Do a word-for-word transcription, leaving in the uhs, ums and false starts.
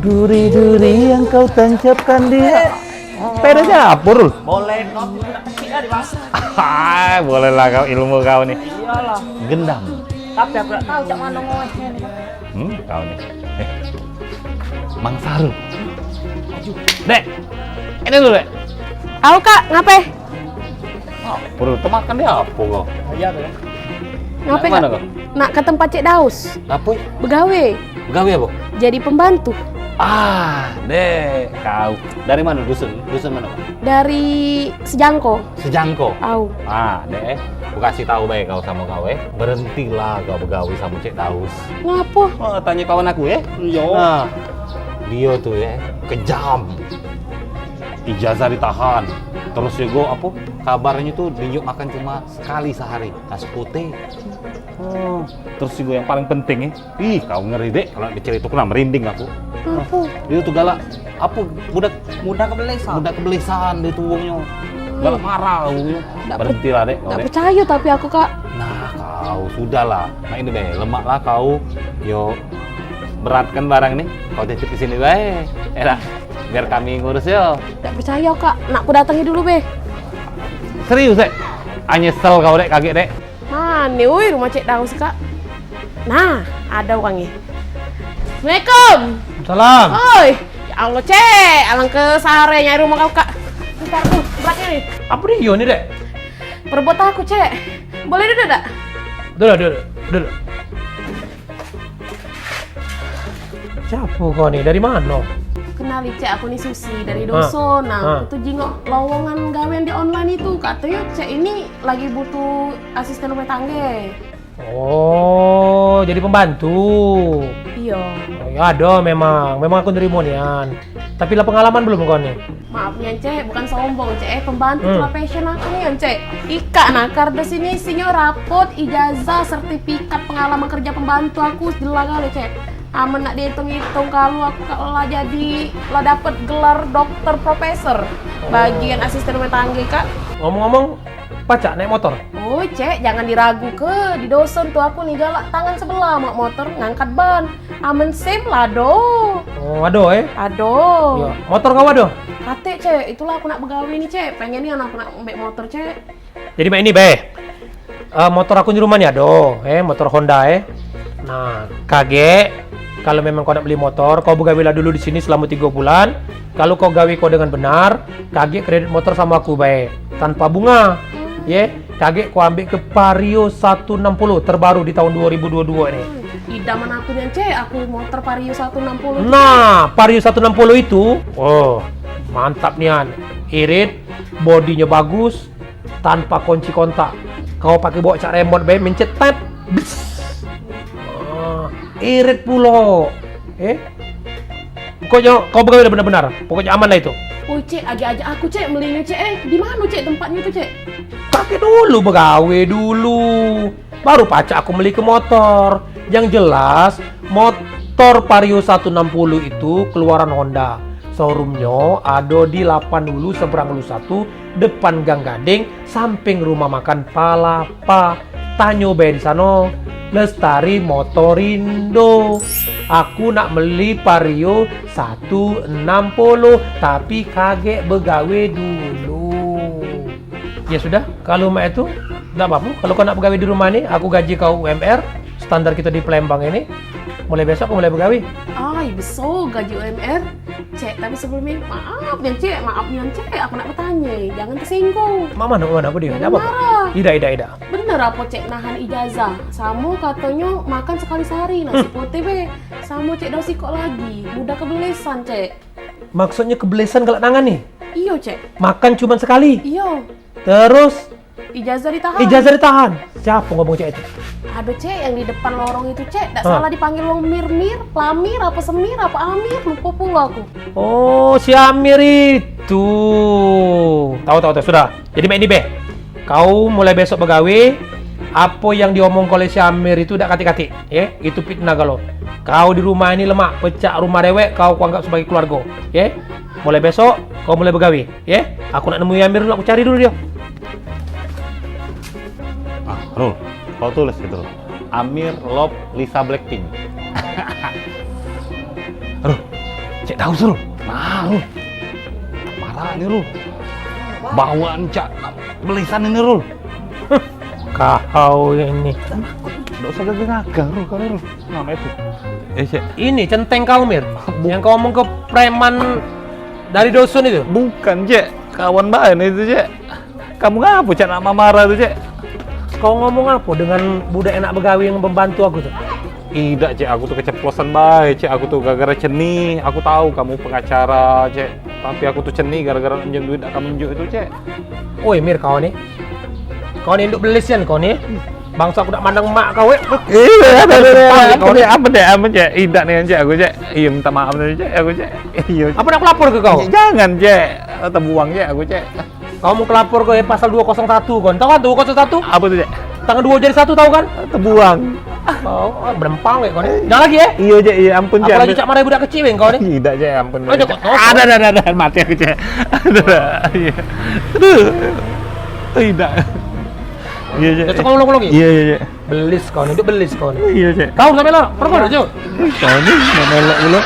Duri-duri yang kau tancapkan di... Sepeda siapa, Rul? Boleh, kau tidak kecil lah, Bang. Ah, boleh lah kau, ilmu kau nih. Iyalah. Gendam. Tapi aku tak tahu cak mana ngomongnya. Hmm, kau nih. Eh. Mang Sarul. Dek. Ini dulu, Dek. Au, Kak, ngape? Apa, Rul? Temakan dia apa kau? Iya, tuh. Ngape, Kak? Nak ke tempat Cek Daus. Ngapo? Begawe. Begawe apa? Jadi pembantu. Ah, Dek, kau. Dari mana dusun? Dusun mana kau? Dari Sejangko. Sejangko? Au. Ah, Dek, eh. Ku kasih tahu bae kau sama kau, eh. Berhentilah kau begawe sama Cek Daus. Ngapo? Oh, tanya kawan aku, eh. Iya. Nah, dia tuh, eh, kejam. Ijazah ditahan. Terus juga apa? Kabarnya tuh dijuk makan cuma sekali sehari. Nasi putih. Oh, terus juga yang paling penting, eh. Ih, kau ngeri, Dek. Kalau diceritaku, nah, merinding aku. Ngapo? Dia tuh galak. Apa? Budak, budak kebelesan. Budak kebelesan dia tuh wongnyo. Galak marah wongnyo. Berhentilah, Dek, kau, Dek. Ndak percaya tapi aku, Kak. Nah, kau sudahlah. Nah, ini deh, lemaklah kau. Yo, beratkan barang nih. Kau titip di sini bae. Enak. Biar kami ngurus yo. Ndak percaya, Kak. Nak ku datangi dulu, be. Serius, Dek? Ah, nyesel kau, Dek, kagek, Dek. Mane, oi, rumah Cek Daus, Kak? Nah, ada orangnya. Assalamualaikum. Salam. Oi, ya Allah, Cek, alangke sare nyari rumah kau, Kak. Bentar, tuh, beratnya nih. Apa dia ni, Dek? Perbuat aku, Cek. Boleh duduk, dak? Duduk, duduk, duduk. Siapa kau ni? Dari mana? Kenali, Cek, aku ni Susi dari dusun. Nah, aku tu jingok lowongan gawean di online itu. Katonyo Cek ini lagi butuh asisten rumah tangga. Oh, jadi pembantu. Iyo. Oh, ya ada memang. Memang aku nerimo nian. Tapi lah pengalaman belum kau ni? Maaf nian, Cek, bukan sombong, Cek, eh, pembantu tu lah passion aku nian, Cek. Ikak nah, kardus ini isinyo rapot, ijazah, sertifikat pengalaman kerja pembantu aku, jelas kali, Cek. Amen nak dihitung-hitung, kalu aku kak lah jadi, lah dapet gelar dokter profesor bagian asisten rumah tangga, Kak. Ngomong-ngomong, pacak naik motor? Oh, Cek, jangan diraguke. Di dusun tu aku ni galak tangan sebelah mak motor ngangkat ban. Amen sim lah ado. Oh, ado, eh? Ado. Iya. Motor kau ado? Katek, Cek. Itulah aku nak begawe ni, Cek. Pengen nian aku nak ambek motor, Cek. Jadi mak ini, be. Eh, motor aku di rumah ni ado, eh, motor Honda, eh. Nah, kagek, kalau memang kau nak beli motor, kau begawelah dulu di sini selama tiga bulan. Kalau kau gawe kau dengan benar, kagek kredit motor sama aku bae, tanpa bunga. Ye, kagek kau ambek ke Vario satu enam puluh terbaru di tahun dua ribu dua dua ni. Idaman aku nian, Cek, aku motor Vario satu enam puluh tu, Cek. Nah, Vario satu enam puluh itu, oh, mantap nian. Irit, bodinya bagus, tanpa kunci kontak. Kau pakai bawa cak remote bae, mencet tet. Bes. Ah, irit pulo. Eh? Pokoknya kau begawe dah benar-benar. Pokoknya aman lah itu. Oi, Cek, agak ajak aku, Cek, melinyo, Cek. Eh, di mano, Cek, tempatnyo tu, Cek? Kagek dulu, begawe dulu. Baru pacak aku meli ke motor. Yang jelas, motor Vario satu enam puluh itu keluaran Honda. Showroomnyo ado di Lapan Ulu, seberang Ulu Satu, depan Gang Gading, samping rumah makan Palapa. Tanyo bae di sano. Lestari Motorindo. Aku nak meli Vario satu enam puluh, tapi kagek begawe dulu. Ya sudah, kalau mak itu, ndak apa-apa. Kalau kau nak begawe di rumah ni, aku gaji kau U M R, standar kita di Palembang ini. Mulai besok aku mulai begawe. Ai, beso gaji U M R. Cek, tapi sebelum ni, maaf nian, Cek, maaf nian, Cek, aku nak bertanya, jangan tersinggung. Mak mana, mak mana, apa dia? Jangan marah. Idak, idak, idak. Bener apa, Cek, nahan ijazah? Samo katonyo makan sekali sehari, nasi putih be. Samo Cek Daus sikok lagi, mudah kebelesan, Cek. Maksudnya kebelesan galak tangan ni? Iyo, Cek. Makan cuman sekali? Iyo. Terus? Ijazah ditahan. Ijazah ditahan. Siapa ngomong cak itu? Ada, Cek, yang di depan lorong itu, Cek. Dak salah dipanggil wong Mir-Mir, Plamir, apa Semir, apa Amir, lupa pula aku. Oh, si Amir itu. Tahu, tahu, tahu. Sudah. Jadi mak ini be. Kau mulai besok begawe. Apa yang diomong oleh si Amir itu dak katik-katik, ye? Itu fitnah galo. Kau di rumah ini lemak, pecak rumah dewek, kau kuanggap sebagai keluarga, ye? Mulai besok kau mulai begawe, ye? Aku nak nemui Amir dulu, aku cari dulu dia. Ah, Rul, kau tulis gitu, Rul. Amir love Lisa Blackpink. Rul, Cek Daus, Rul. Nah, Rul. Marah ni, Rul. Bawaan cak belisan ini, Rul. Kau ini. Ndak usah gagah-gagah, Rul, kau, Rul. Nama itu? Eh, Cek. Ini centeng kau, Mir. Yang kau omong ke preman dari dusun itu? Bukan, Cek. Kawan bae itu, Cek. Kamu ngapo, Cek, nak marah tu, Cek? Kau ngomong apa dengan budak enak begawe yang membantu aku tu? Idak, Cek, aku tu keceplosan bae, Cek, aku tu gara-gara ceni, aku tahu kamu pengacara, Cek, tapi aku tu ceni gara-gara nak minjem duit dak kamu njuk itu, Cek. Oi, Mir, kau ni. Kau ni induk belis nian kau ni. Bangso aku dak mandang mak kau, eh. Iya, ada, ada, ada. Apa, Cek, apa, Cek, apa, Cek? Idak ni, Cek, aku, Cek. Iya, minta maaf tu, Cek, aku, Cek. Iya. Apa nak aku lapor ke kau? Jangan, Cek. Tebuang, Cek, aku, Cek. Kau mau kelapor kau, eh, pasal dua kosong satu kau. Tahu kan dua kosong satu? Apa tu, Cek? Tangan dua jadi satu, tahu kan? Tebuang. Oh, berempang, eh, kau ni. Jangan lagi, eh? Iya, Cek, iya, ampun, Cek. Apalagi cak marah budak kecil, eh, kau ni. Idak, Cek, ampun. Oh, Cek. Ada, ada, ada, ada, mati aku, Cek. Ada, iya. Aduh. Idak. Iya, Cek. Cek, kau ulang lagi? Iya, iya, Cek. Belis kau ni, induk belis kau ni. Iya, Cek. Kau sampai lah, pergi dulu, Cek. Kau ni, nak melok pula.